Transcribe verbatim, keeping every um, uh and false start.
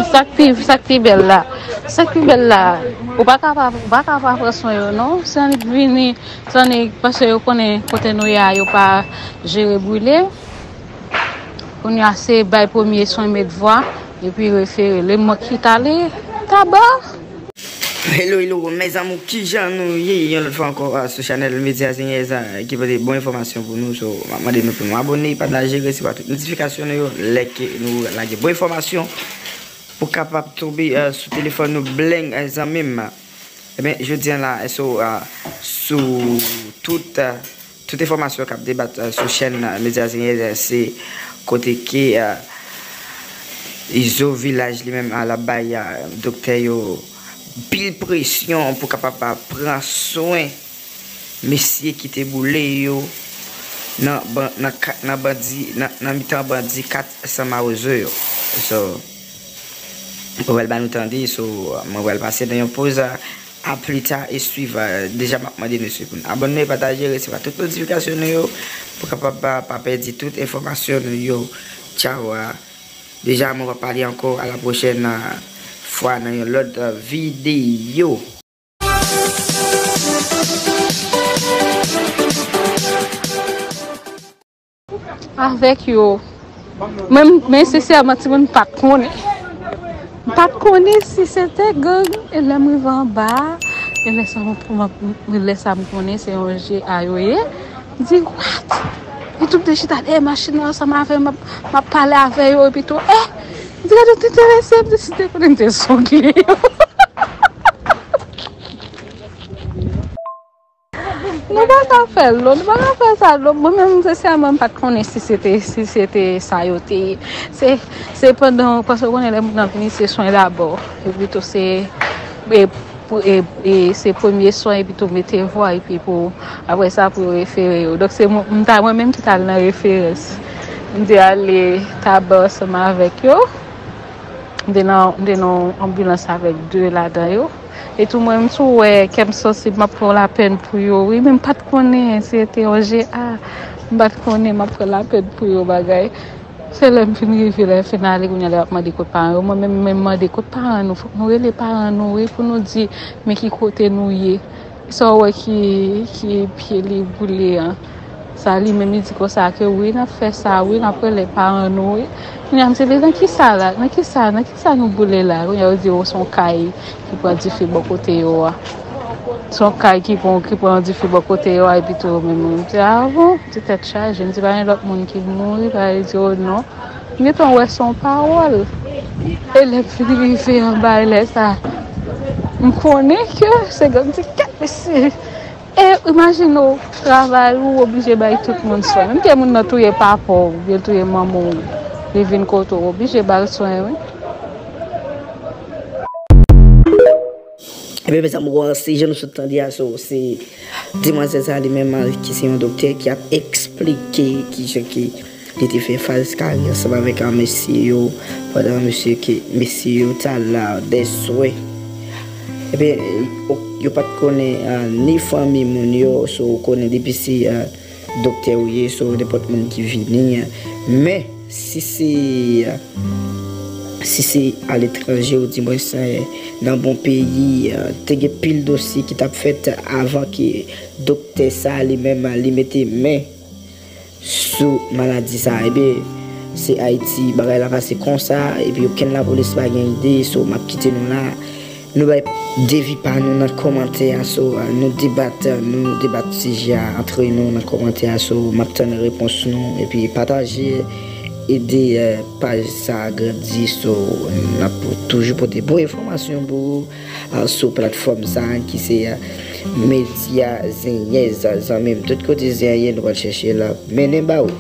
Sa k pi, sa k pi bèl la. Sa k pi bèl la. Ou pa ka pa, ou pa ka pa pran swen yo non. Se annik vini, se annik paske yo konnen kote nou ye a, yo pa jere brile. Kounye a se bay premye swen, met vwa, epi refere. Lè m ki t ale, taba. Hello, hello, mes amours, kijan nou ye? Yon lòt fwa ankò, ah, sou chanèl Medya Zenyèz, ah, ki pote bon enfòmasyon pou nou. So, m ap mande nou pou nou abòne, pataje, resevwa tout notifikasyon nou yo, lè ke nou lage bon enfòmasyon pou kapab tonbe, ah, sou telefòn nou bleng, ah, zanmi m. Ebyen, jodi a la, so, ah, sou tout, ah, tout enfòmasyon k ap debat, ah, sou chèn, ah, Medya Zenyèz, ah, se kote ke, ah, Izo Vilaj li menm, ah, l ap bay, ah, doktè yo pil presyon pou kapab, ah, pran swen mesye ki te boule yo nan, ban- nan, ka- nan bandi, nan, nan mitan bandi kat san mawozo yo. So, mwen pral ba nou tande, so, mwen pral pase nan yon poz, ah, à plus tard et suivant. Deja, m ap mande nou swiv pou nou abòne, pataje, resevwa tout notifikasyon nou yo pou kapab pa, pa pèdi tout enfòmasyon nou yo. Tchaw. Deja, mwen va pale ankò, à la prochaine, ah, fwa nan yon lòt, ah, videyo. Avèk yo. Mwen, men sensèman, timoun, m pa t konnen. M pa t konnen si se te gang. E lè m rive anba a, e lè sa m, m, lè sa m konnen se yon G A yo ye. M di, "What?" E tout de chita dèyè machin nan ansanm avè m, m ap, m ap pale avè yo, epi tou, eh! M di, "Gade, yo te enterese, m di, si te konnen, m te zongle yo." Nou pa ka fè l non, nou pa ka fè sa non. Mwen menm, sensèman, m pa t konnen si se te, si se te sa yo te ye. Se, se pandan, paske w konnen lè moun nan vini, se swen dabò. Epi tou, se, e, pou, e, e, se premye swen, epi tou mete vwa, epi pou, apre sa, pou yo refere yo. Donk, se mwen, m ta, mwen menm ki t al nan referans. M te ale Taba ansanm avèk yo. M te nan, m te nan yon anbilans avèk de ladan yo. E tou mwen, m tou wè, kè m sansib, m ap pran lapèn pou yo, wi, men m pa t konnen si se te yon G A. M pa t konnen m ap pran lapèn pou yo, bagay. Se lè m fin rive, lè m fin ale, kounye a lè y ap mande kot paran yo. Mwen menm, menm mande kot paran nou, fòk nou rele paran nou, wi, pou nou di, men ki kote nou ye. Sa w wè ki, ki pye li boule an. Sa li menm li di konsa ke wi, n ap fè sa, wi, n ap rele paran nou, wi. Kounye a m di, "Men nan kisa la? Nan kisa, nan kisa nou boule la?" Kounye a yo di, "O, se yon kay ki pran dife bò kote yo a. Se yon kay ki pran, ki pran dife bò kote yo a, epi tou yo menm." M di, "A bon?" M di, "Tèt chaje." M di, "Pa gen lòt moun ki mouri?" Pa yo di, "O non." M gentan wè se yon pawòl. E lè m fin rive anba, e lè sa, m konnen ke se gang ti kèt, mesye. E imajine w, travay ou oblije bay tout moun swen. Menm ke moun nan touye papa w, oubyen l touye manman w, li vin kote w, w oblije ba l swen, wi. Ebyen, mezanmi, bon, se jan nou sot tande a, so, se demwazèl sa li menm, ki se yon doktè ki ap eksplike kijan ke li te fè faz kari ansanm avèk, ah, mesye yo, pandan mesye ke, mesye yo t al, ah, dè swen. Ebyen, yo, yo pa t konnen, ah, ni fanmi moun yo, so, ou konnen depi se, ah, doktè ou ye, so, nenpòt moun ki vini, ah. Men, si se, ah, si se aletranje, ou dimwens, eh, nan bon peyi, eh, te gen pil dosye ki t ap fèt avan ke doktè sa li menm li mete men sou maladi sa. Ebyen, se Ayiti, bagay la pase konsa, epi okenn lapolis pa gen ide, so m ap kite nou la. Nou bay devi pa nou nan kòmantè a, so, nou debat, nou debat sijè a antre nou nan kòmantè a, so, m ap tann repons nou, epi pataje, ede, eh, paj sa a grandi, so, n ap toujou pote bon enfòmasyon pou ou, ah, sou platfòm sa a ki se, eh, Medya Zenyèz, zanmi m. Tout kote zen an ye, nou pral chèche l, mennen ba ou.